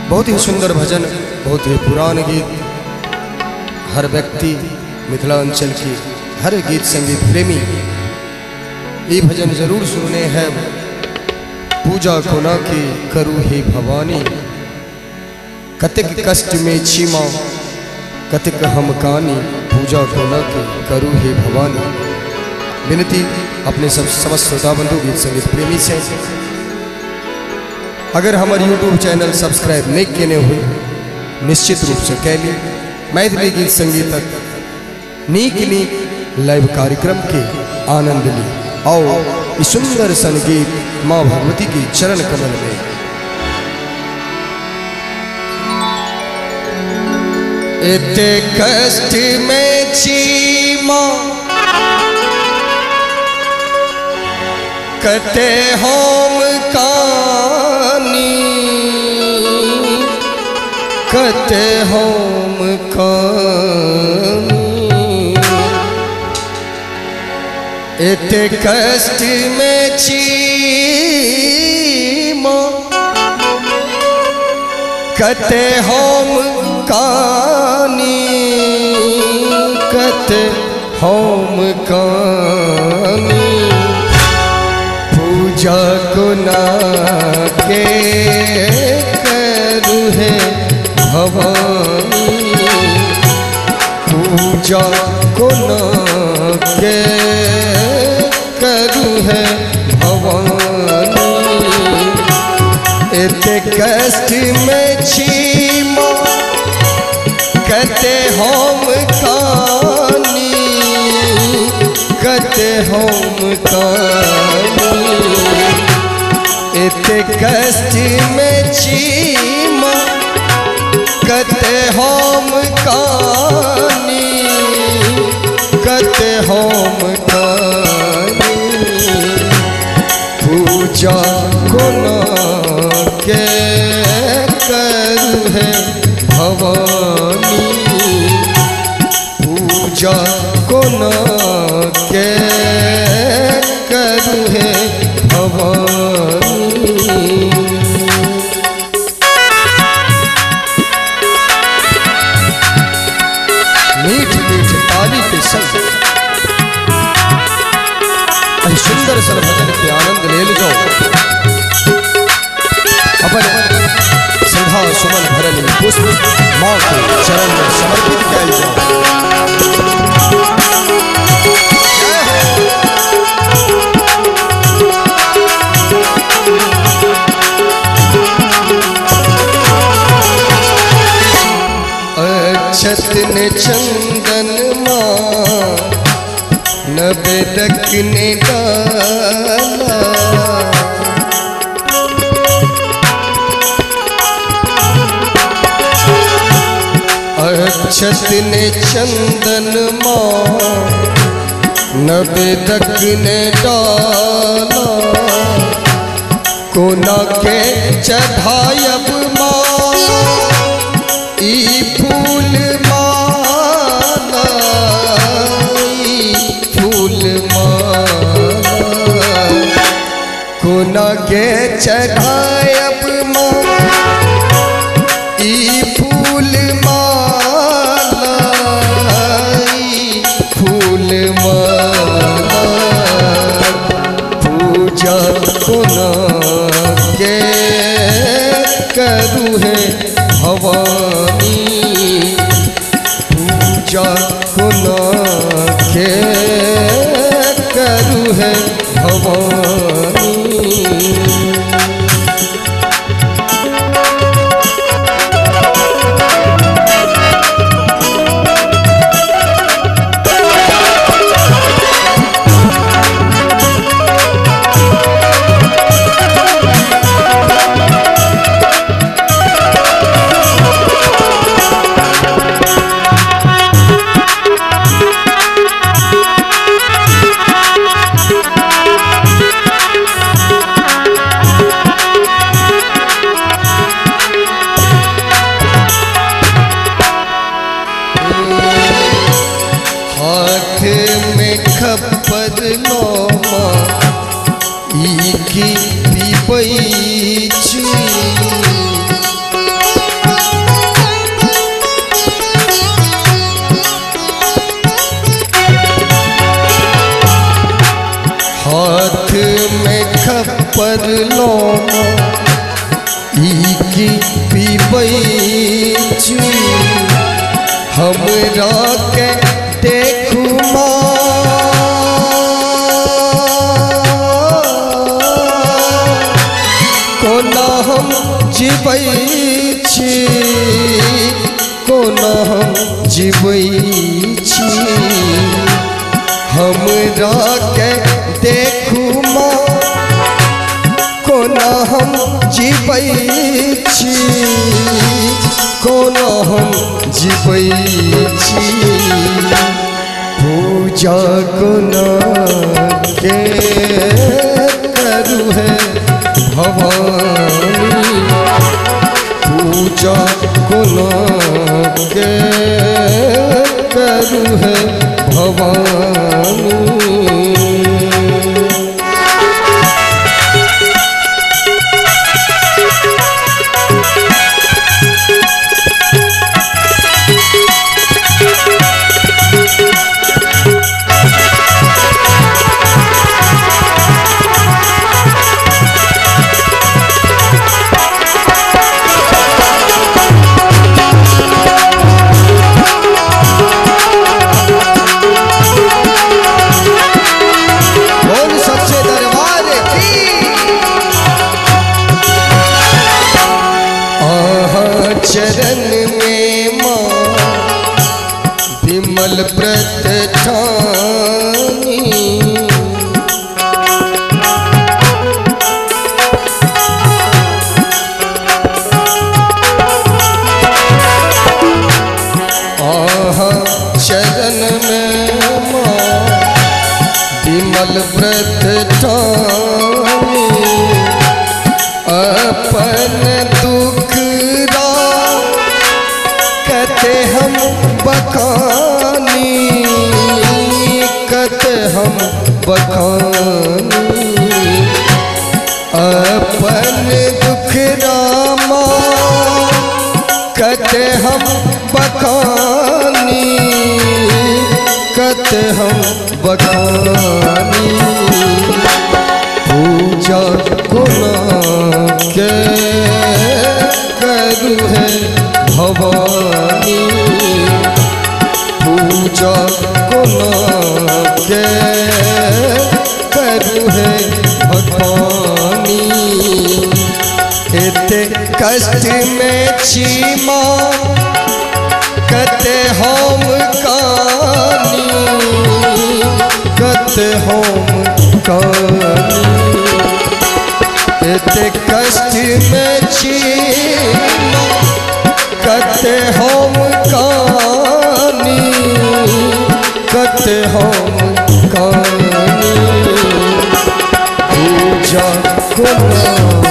बहुत ही सुंदर भजन, बहुत ही पुरान गीत। हर व्यक्ति मिथिलांचल की हर गीत संगीत प्रेमी ये भजन जरूर सुनने हैं। पूजा कोना की करू हे भवानी, कतेक कष्ट में छी माँ कतेक हम कानी, पूजा कोना की करू हे भवानी। विनती अपने सब समस्त श्रोता बंधु गीत संगीत प्रेमी से, अगर हमारे YouTube channel subscribe नहीं केने हुए निश्चित रूप से कह ली। मैथिली गीत संगीतक नीक नीक लाइव कार्यक्रम के आनंद ली। आओ इस सुंदर संगीत माँ भगवती के चरण कमल में। एते कष्ट में छी माँ कते हम कानी, कते हम कानी। एते कष्ट में छी माँ कते हम कानी, कते हम कानी। पूजा कोना के करू हे भवानी, पूजा कोना के करू हे भवानी। एते कष्ट में छी माँ कते हम कानी, कते हम कानी। एते कष्ट में छी माँ कते हम कानी, कते हम कानी। पूजा कोना के करू हे भवानी, पूजा कोना के करू हे भवानी। मीठ मीठ ताली के संग सुंदर सन भजन के आनंद ले जाओ। अपन श्रद्धा सुमन भरल पुष्प माँ के चरण में समर्पित कयल जाओ। अक्षत ने चंदन माँ नवेदक ने डाला, अक्षत ने चंदन माँ नवेदक ने डाला। कोना के चढ़ायब माँ ई फूल माला, ई फूल माला। कोना के चढ़ायब माँ ई फूल माला, ई फूल माला। पूजा कोना के करू हे भवानी, पूजा कोना के करू हे भवानी। ई की पीबै छी हमरा के देखू माँ कोना हम जीबै छी कोना हम जीबै छी हमरा के देखू माँ कोना हम जीबै छी कोना हम जीबै छी पूजा कोना के करू है भवानी पूजा कोना के करू है भवानी। चरण में माँ विमल व्रत ठानी आहा चरण में माँ विमल व्रत ठानी अपन दुख कते हम बखानी कते हम बखानी अपन दुख रामा कते हम बखानी कते हम बखानी पूजा कोना के करू है भवानी पूजा कोना के करू है भगवानी। एते कष्ट में छी माँ कते हम कानी कते हम कानी एते कष्ट में छी माँ कते हम कानी कते हम कानी पूजा कोना